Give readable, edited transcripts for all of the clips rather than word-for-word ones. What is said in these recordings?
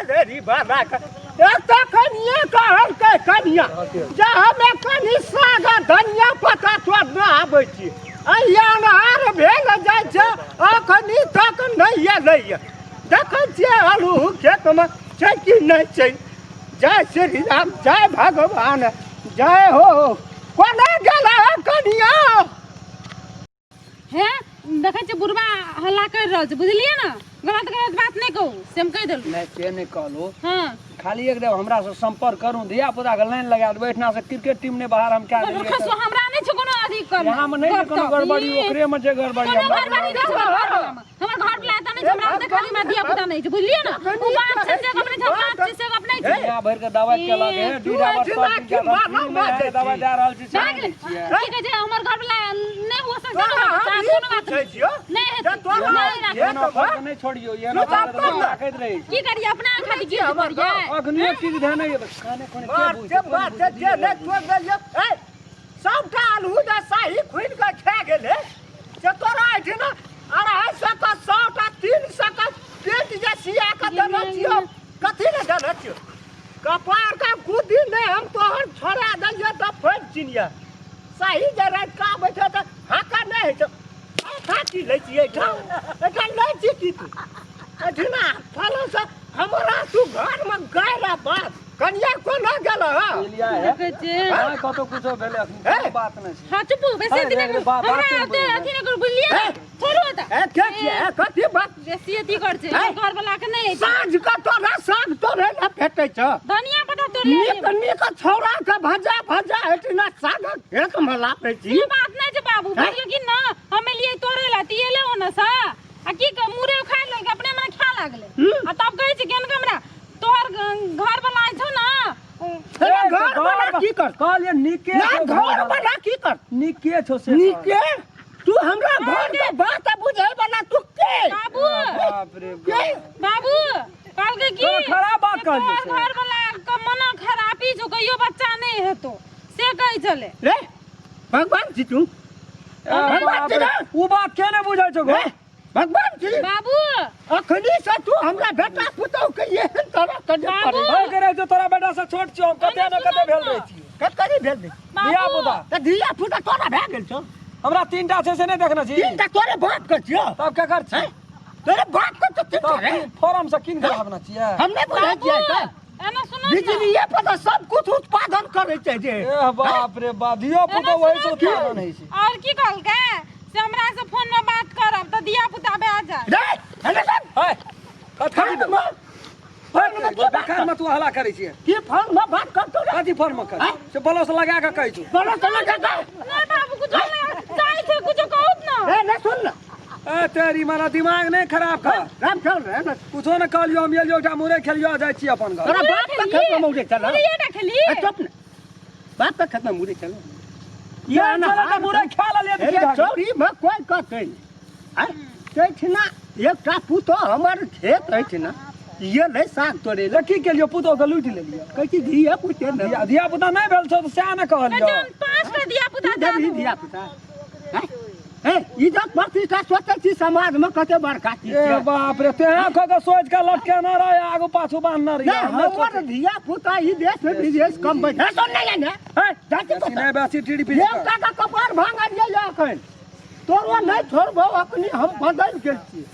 गधेरी बाबा के एक तऽ कनिए कहलकै कनिया जे हमे कनि साग आ धनिया पत्ता तोड़ने आबै छी आ अन्हार भेल जाइ छै, अखनी तक नहि एलैए। देखै छियै आलू खेतमे छै कि नहि छै। जय श्री राम, जय भगवान, जय हो। कोना गेल कनिया? हे देखै छियै बुढ़बा हल्ला करि रहल छै, बुझलियै ने? गलत गलत बात नहि कहू, से हम कहि देलहुँ। नहि, से नहि कहलहुँ। हँ। खाली एक देव हमरा से संपर्क करू, धिया पुता के लाइन लगा देबै, एहिठिना से क्रिकेट टीम नहि बाहर हम कए देलियै। खसु, हमरा नहि छै कोनो अथी कर। यहाँ मे नहि छै कोनो गड़बड़ी, ओकरे मे छै गड़बड़ी। कोनो गड़बड़ी नहि छै हमर घरवलामे। हमर घरवला एतऽ नहि छै, हमरा ओतऽ खाली हमरा धिया पुता नहि छै, बुझलियै ने? ओ बात छै से गप नहि छै, हम बात छै से गप नहि छै। दुनिया भरि के दवाइ केलक हे, तू ड्राइवर एहिठिना सब की मानव बाजै छी? दवाइ दए रहल छी, से भए नहि गेलै। छियै। की कहै छै, हमर घरवला नहि हो सकतै तोरा ने, हम ई कोनो बात पूछै छियौ नहि जे हेतै। तोरा नहि राखबै। खेत एना फर्क नहि छोड़ियौ, एना तू फर्क तऽ अपन राखैत रहै छै। की करियै, अपना खातिर की करियै? अखनियो चीज ध्यान नहि अबै। काने कोने के मारते बुझतै, कोन मारते बुझतै? जे नहि तोड़ि देलियै, ए सबटा आलू जे साही खुनि कऽ खा गेलै से तोरा एहिठिना 250 के 100 टा 300 के पेट जे सिया कऽ देने छियौ, कथी लए देने छियौ? कपार के गुद्दी नहि हम तोहर छोड़ा देलियौ तऽ फटि चिनिया। सही जे राति कऽ आबै छै तऽ हाका नहि होइ छौ। थाकी लै छियै एहिठाम, एहिठाम लै छी की तू एहिठिना फलसँ हमरा तू घरमे गारि आ बात। कनिया कोना गेल हँ? बुझलियै हे? देखै छियै। नहि कतौ कुछो भेलै अखन, हे? कोनो बात नहि छै। हँ, चुप बेसी अथी नहि करू। बात हमरा नहि ओते बोलू। अथी नहि करू, बुझलियै ने? हे? छोड़ू ओतऽ। ए के छियै? ए कथी बात? बेसी अथी कर छै। हे? घर वाला के नहि अछि। साँझ के तोरा साग तोड़े लए भेटै छौ? धनिया पत्ता तोड़ ले। नीक नीक छौड़ा के भजा भजा एहिठिना सागक खेतमे लाबै छी। ई बात नहि छै बाबू, हे? बुझलियौ कि न? हम एलियै तोड़े लए तऽ एलै ओने से आ की कह मुरे उखाड़ि लेलकै, अपने मने खा लागलै। हम्म। आ तब कहै छै केहन हमरा तोहर घर वाला छौ ने। अरे घर वाला की कर? कहलियै नीके ना छौ। घर वाला की कर? नीके छौ से। नीके? तू हमरा घर के बात बुझै वाला तू के? बाबू। बाप रे। के? बाबू कहलकै की तोरा खराब बात से कहलियौ तोहर से। घर वाला के मना खराबी छौ, कहियो बच्चा नहि हेतौ, से कहै छलै। रे भगवान छी तू? ए, बाप रे, उ बात के नहि बुझै छौ गो? रे भगवान छी बाबू। अखनी से तू हमरा बेटा पुतहु के एहन तरह के जे बाबू। करै हम के रहै छौ, तोरा बेटा से छोट छियौ हम, कते ने कते भेल रहै छियै। कते भेल रे? धिया पुता। तऽ धिया पुता तोरा भए गेल छौ? हमरा तीनटा छै से नहि देखने छी? तीनटा तोरे बाप के छियौ? तब केकर छी? तोरे बाप के तऽ तीनटा तब रे। फॉर्म से कीन के लाबने छियै। हम नहि बुझै बाबू छियै तऽ एना सुनू ने। बिजलिए पर तऽ सब कुछ उत्पादन करै छै जे। एह बाप रे बाप, धियो पुतो एना वही से सुनू ने। उत्पादन होइ छै। और की कहलकै से हमरा से फोन में बात करब तऽ धिया पुता भए जायत। रे हेले सब। है कथी? फोन में, फोन में की बात? बेकार में तू हल्ला करै छियै। की फोन में बात करतौ रे? कथी फोन में कर से बलस लगा के कहै छु? बोलो तो लगा के। नहीं बाबू, कुछ नहीं चाहे छै, कुछ कहू ना। ए नहीं, सुन ना। ए तेरी मारा, दिमाग नहीं खराब कर। राम चल रे ना। कुछो ने कहलियो, हम एलियो एकटा मुरे खेलियो, जाइ छी अपन घर। तोरा बाप के खेत में मुरे चल। मुरैये टा खेली। ए चुप ने, बाप के खेत में मुरे चल। ये चल तऽ मुरे खा लेलियै तऽ की अरे भए गेल? चौरी में कोई कहतै नहि। आँय, तैठिना एकटा पुतोह हमर खेत अछि ने, ये नहि साग तोड़े तऽ की केलियो, पुतोह के लूटि लेलियो? कहै छी धिया पुते ने। धिया पुता नहि भेल छौ तऽ सएह ने कहलियो। जन 5 टा धिया पुता दए देबही दू। धिया पुता? आँय? हे, इज्जत प्रतिष्ठा सोचै छी समाजमे कते बड़का चीज ए छै। बाप रे, तें कह के सोच के लटकेने रह, आगू पाछू बांधने रही। नहि, हमर धिया पुता ई देश में विदेश कमबै छै। सुन नहि ने। है जाति बेसी नहि, बेसी टीडी पी। एकटा के कपार भांगलियै अखन, तोरो नहि छोड़बौ अखनी, हम बदलि गेल छी।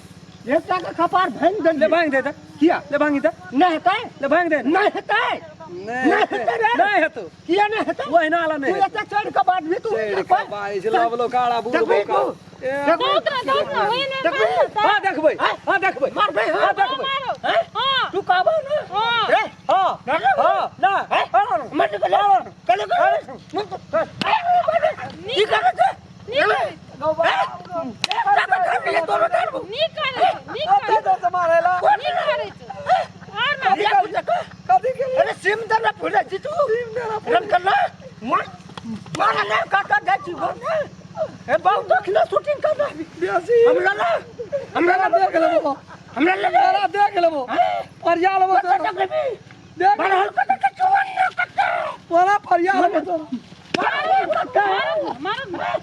एकटा के कपार भांगि ले देलियै। भांगि दे तऽ। किया? ले भांगि दे। नहि हेतै। ले भांगि दे। नहि हेतै। नहि नहि हेतै रे। नहि हेतौ। किया नहि हेतै? ओहिना ला नहि तू हेतौ। एते चढ़ि कऽ बाजबी तू? चढ़ि कऽ बाजै लबलो काड़ा बूढ़ देखबही बोका। तू? ए, देखबही? बहुत ना, बहुत ना, वही ने। देखबही? हाँ देखबै, हाँ देखबै। मारबै? हाँ देखबै। मारो। हैं? हाँ। तू कहबो ने? हाँ। रे हाँ। ना रे। हाँ ना। हैं? हाँ। मर निकल कल कल की करै छै? नीक करै छै, नीक करै छै, नीक करै छै, मारेला। नीक करै छै। और मारो। कथी के? अरे सिम दे फुले छी तू, सिम दे रन करला मार मार ने काका जाइ छी घर ने। ए बहुत दखले शूटिंग कर रहा बेसी हमरा ना, हमरा ना। देख लेबो। हमरा ले। तोरा देख लेबो, फरिया लेबो तोरा। देख। मार हल्का के चुवन ना कट्टा। तोरा फरिया लेबो तोरा। मार कट्टा। मारो, मारो।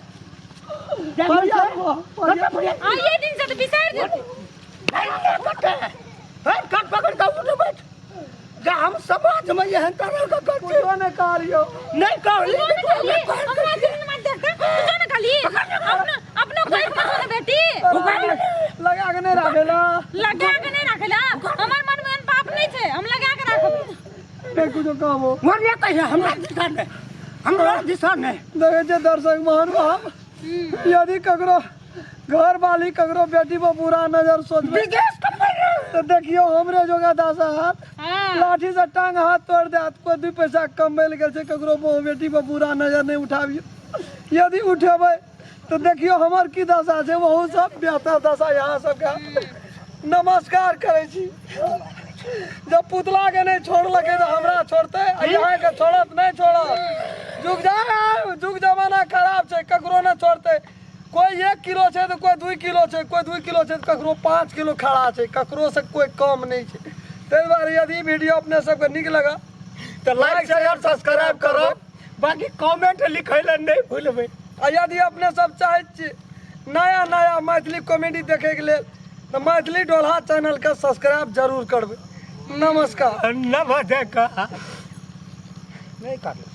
फरिया लेबो। कट्टा फरिया। आइए दिन से तऽ बिसरि जेतै। कट्टा कट पकड़ के उठ बैठ। समाजमे एहन तरहके गलती कुछो नहि कहलियौ। नहि कहली। तू ने कहली हमरा जीवन में देखते, तू ने कहली अपनो अपनो कोई कहो ने बेटी। लगा के नहि राखेला। लगा के नहीं रखेला। हमर मन में एहन पाप नहीं छै, हम लगा के राखब। नहि कुछो कहबो। मरने कहिया हमरा दिशा नहि, हमरा दिशा नहि। देखै छियै दर्शक महानुभाव, यदि ककरो घर वाली ककरो बेटी पर बुरा नजर सोचबै विदेश कमाइ तऽ देखियौ हमरे जोगा दासा हाथ हाँ। लाठी से टांग हाथ तोड़ देत। कोई 2 पैसा कमबै लए गेल छै, ककरो बहु बेटी पर बुरा नजर नहि उठाबियौ। यदि उठेबै तऽ देखियौ हमर की दशा छै, ओहू सब बेहतर दशा। यहाँ सबके नमस्कार करै छी। जब पुतला के नहीं छोड़लकै तऽ हमरा छोड़तै? आ यहाँके छोड़त? नहि छोड़त। जुग जा जुग जमाना खराब छै, ककरो नहि छोड़तै। कोई 1 किलो छै तऽ कोई 2 किलो छै, कोई 2 किलो छै तऽ ककरो 5 किलो खड़ा छै। ककरो से कोई कम नहि छै। ताहि दुआरे यदि वीडियो अपने सबके नीक लगल तऽ लाइक शेयर सब्सक्राइब करब, बाकी कमेंट लिखै लए नहि भूलबै। आ यदि अपने सब चाहैत छी नया नया मैथिली कॉमेडी देखैके लेल तऽ मैथिली डोल्हा चैनलके सब्सक्राइब जरूर करबै। नमस्कार। नमस्कार। नहि करबै।